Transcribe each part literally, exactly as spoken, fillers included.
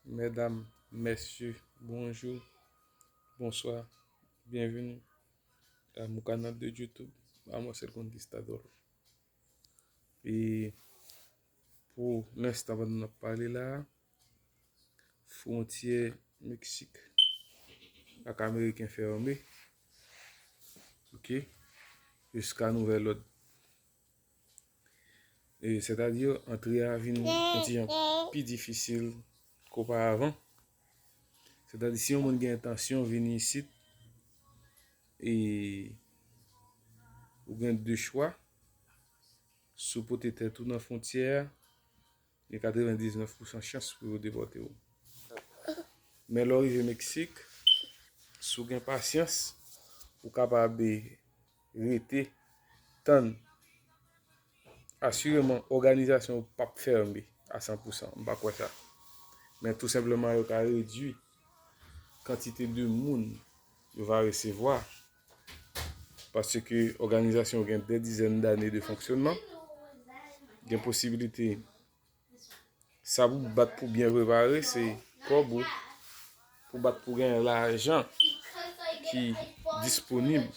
Medam, mesye, bonjou, bonswa, byenvini a mon kanal de YouTube, Amos el Conquistador. E pou lenstan, pandan n ap pale la, fwontyè Meksik ak Ameriken fèmen, ok, jiska nouvèl òd. E, sètadi, antre a vin yon ti jan pi difisil ke oparavan. Sètadi, si yon moun gen entansyon vini isit, e ou gen de chwa, si w pote tèt ou nan fwontyè a, gen katrevendiznèf pousan chans pou yo depòte w. Men lè w rive Meksik, si w gen pasyans, ou kapab rete, tann. Asireman, òganizasyon yo p ap fèmen a san pousan, m pa kwè sa. Men tou senpleman, yo ka redui kantite de moun yo va resevwa, paske òganizasyon yo gen dè dizèn dane de fonksyonman. Gen posibilite, sa pou bat pou byen prepare, se kòb ou, pou bat pou gen lajan ki disponib,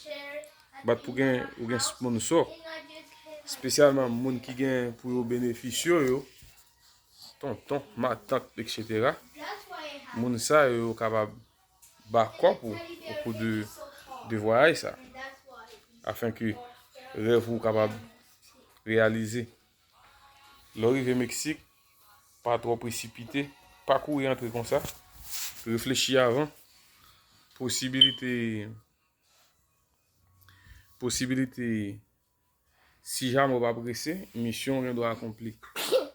bat pou gen, ou gen sponsò, espesyalman moun ki gen pou yo benefisye yo, tonton, matant, etsetera. Moun sa yo, yo kapab ba kòb ou okou de, de vwayaj sa, afin ke rèv ou kapab reyalize. Lè w rive Meksik, pa twò presipite, pa kouri antre konsa. Reflechi avan. Posibilite, posibilite, si jamè w pa prese, misyon w gen dwa akonpli.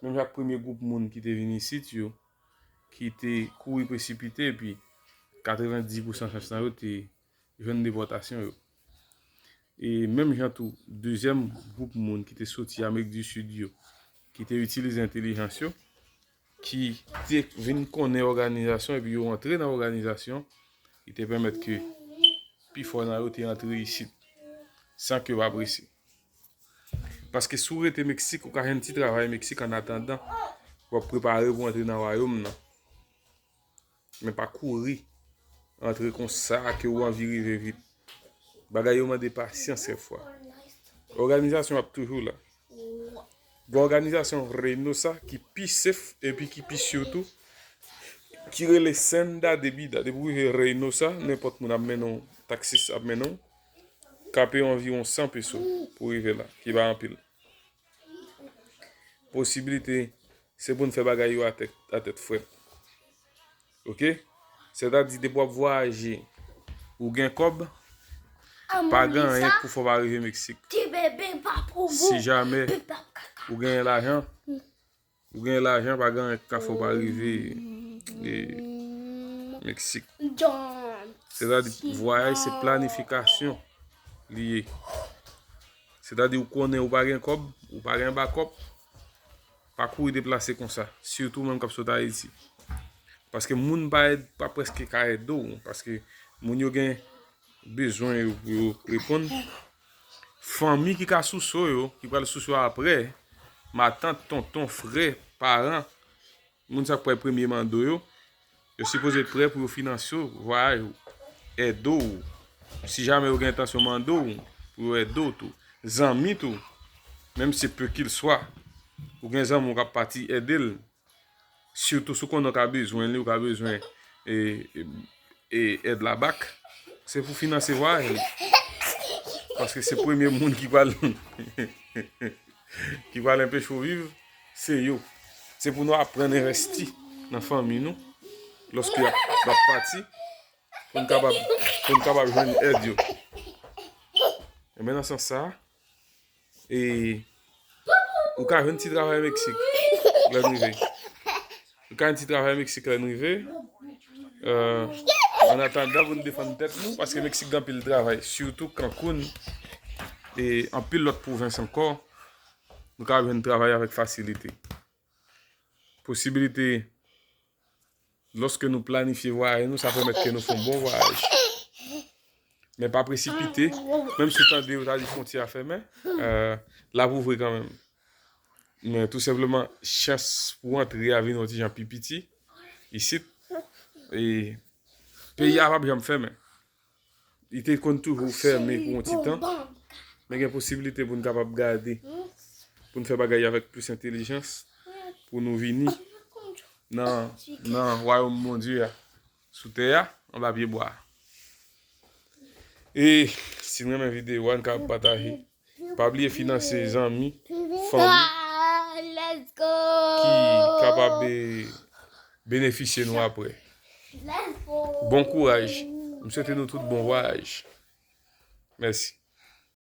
Menm jan ak premye gwoup moun ki te vin isit yo, ki te kouri presipite, epi katrevenndis pousan chans nan yo te jwenn depòtasyon yo. E menm jan tou, dezyèm gwoup moun ki te soti Amerik di Sid yo, ki te itilize entèlijans yo, ki te vin konnen òganizasyon epi yo antre nan òganizasyon, ki te pèmèt ke pifò nan yo te antre isit san ke yo pa prese. Paske si w rete Meksik, ou ka jwenn ti travay Meksik annatandan w ap prepare pou antre nan wayòm nan. Men pa kouri antre konsa ke w anvi rive vit. Bagay yo mande pasyans kèkfwa. Òganizasyon ap toujou la. Gen òganizasyon Reynosa ki pi sef epi ki pi sir tou, ki rele Senda de Bida. Depi w rive Reynosa, nenpòt moun ap mennen w, taksis ap mennen w. Ka peye anviwon san peso pou rive la, ki pa anpil. Posibilite, se pou n fè bagay yo a tèt, a tèt frèt. Ok? Sètadi, depi w ap vwayaje, ou gen kòb, pa gen anyen k pou fè w pa rive Meksik. Si jamè ou gen lajan, ou gen lajan, pa gen anyen k ka fè w pa rive, e, Meksik. Sètadi, vwayaj se planifikasyon li ye. Sètadi, ou konnen ou pa gen kòb, ou pa gen bakòp, pa kouri deplase konsa. Sitou menm k ap sot Ayiti. Paske moun pa èd, pa prèske ka ede w. Paske moun yo gen bezwen yo pou yo reponn. Fanmi ki ka souse w yo, ki pral souse w apre, matant, tonton, frè, paran, moun sa k pral premye mande w yo, yo sipoze prè pou yo finanse w, vwayaj ou, ede w. Si jamè yo gen entansyon mande w, pou yo ede w tou. Zanmi tou, menm se peu qu'il soit, ou gen zanmi w k ap pati, ede l. Sitou si w konnen w ka bezwen li, w ka bezwen, e, e, e, èd la bak, se pou finanse vwayaj li. Paske se premye moun ki pral, ki pral enpeche w viv, se yo. Se pou nou aprann envèsti nan fanmi nou, lòske y ap, y ap pati, pou n kapab, pou n kapab jwenn èd yo. Enben, nan sans sa, e, ou ka jwenn ti travay Meksik lè n rive. Ou ka jwenn ti travay Meksik lè n rive. Euh, annatandan, pou n defann tèt nou, paske Meksik gen anpil travay, sitou Cancun, e anpil lòt pwovens ankò, nou ka jwenn travay avèk fasilite. Posibilite, lòske nou planifye vwayaj nou, sa pèmèt ke nou fè yon bon vwayaj. Men pa presipite, menm si w tande yo ta di fwontyè a fèmen, euh, l ap ouvri kanmenm. Men tou senpleman, chans pou antre a vin yon ti jan pi piti. isit. E peyi a p ap janm fèmen. Li te konn toujou fèmen pou yon ti tan. Men gen posiblite pou n kapab gade, pou n fè bagay avèk plis entèlijans, pou nou vini nan, nan wayòm Bondye a, sou tè a, anba pye bwa a. E si n renmen videyo a, n kapab pataje. Pa bliye finanse zanmi, fanmi ki kapab, eh, benefisye nou apre. Bon kouraj. M swete nou tout bon vwayaj. Mèsi.